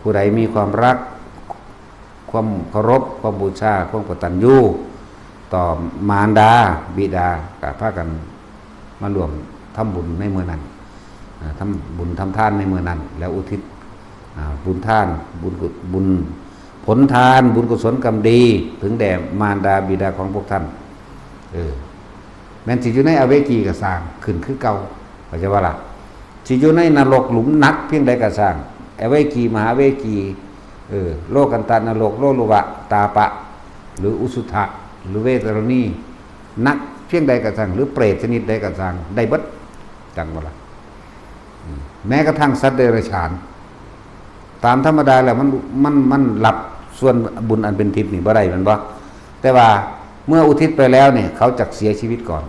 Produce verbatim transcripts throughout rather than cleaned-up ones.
ผู้ใดมีความรัก ความเคารพ ความบูชา ความกตัญญูต่อมารดาบิดา ก็พากันมาร่วมทำบุญในมื้อนั้น อ่า ทำบุญทำทานในมื้อนั้น แล้วอุทิศ อ่า บุญทาน บุญกุ- บุญ ผลทาน บุญกุศลกรรมดี ถึงแด่มารดาบิดาของพวกท่าน เออ แม้นสิอยู่ในอเวจีก็ซ่าง ขึ้นคือเก่า เข้าใจบ่ล่ะ สิอยู่ในนรกหลุมหนักเพียงใดก็ซ่าง อเวจี มหาเวจี เออ โลกันตะนรก โลลุวะ ตาปะ หรืออุสุทะ หรือเวตรณี หนักเพียงใดก็ซ่าง หรือเปรตชนิดใดก็ซ่าง ได้เบิด จั่งบ่ล่ะ อืม แม้กระทั่งสัตว์เดรัจฉาน ตามธรรมดาแล้วมัน- มัน- มันรับส่วนบุญอันเป็นทิพย์นี่บ่ได้ แม่นบ่ แต่ว่าเมื่ออุทิศไปแล้วเนี่ย เขาจักเสียชีวิตก่อน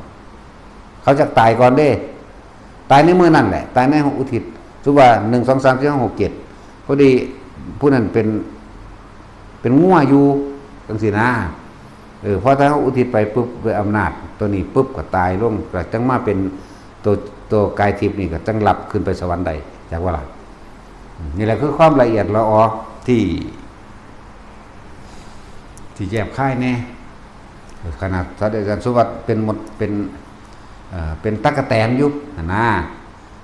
เขาจักตายก่อนเด้ ตายในมื้อนั้นแหละ ตายในอุทิศ สมมุติว่า หนึ่ง สอง สาม สี่ ห้า หก เจ็ด พอดีผู้นั้นเป็น- เป็นงัวอยู่ จั่งซี้นะ เออ พอถ้าเขาอุทิศไปปุ๊บ ด้วยอำนาจตัวนี้ปุ๊บ ก็ตายลง ก็จั่งมาเป็นตัว- ตัวกายทิพย์นี่ ก็จั่งรับขึ้นไปสวรรค์ได้ จักบ่ล่ะ อืม นี่แหละคือความละเอียดละออที่- ที่แยบคายแน่ ขนาดสัตว์เดรัจฉาน สมมุติว่าเป็นมด เป็น- เอ่อ เป็นตั๊กแตนอยู่หั่นนะ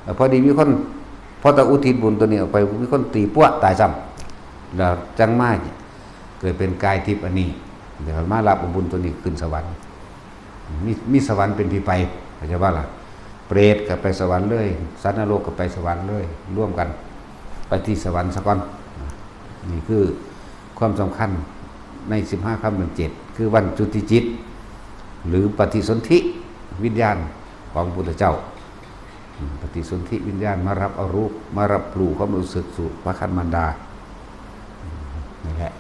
เอ่อ พอดีมีคน- พอจะอุทิศบุญตัวนี้ออกไป มีคนตีปั้วตายซ้ำ แล้วจั่งมาเกิดเป็นกายทิพย์อันนี้ เดี๋ยวมารับเอาบุญตัวนี้ขึ้นสวรรค์ มี- มีสวรรค์เป็นที่ไป เข้าใจบ่ล่ะ เปรตก็ไปสวรรค์เลย สัตว์นรกก็ไปสวรรค์เลย ร่วมกัน ไปที่สวรรค์ซะก่อน นี่คือความสำคัญในสิบห้าค่ำเดือนเจ็ด คือวันจุติจิต หรือปฏิสนธิวิญญาณของพระพุทธเจ้า อืม ปฏิสนธิวิญญาณมารับเอารูป มารับรู้ความรู้สึกสู่พระคันมารดา อืม นั่นแหละ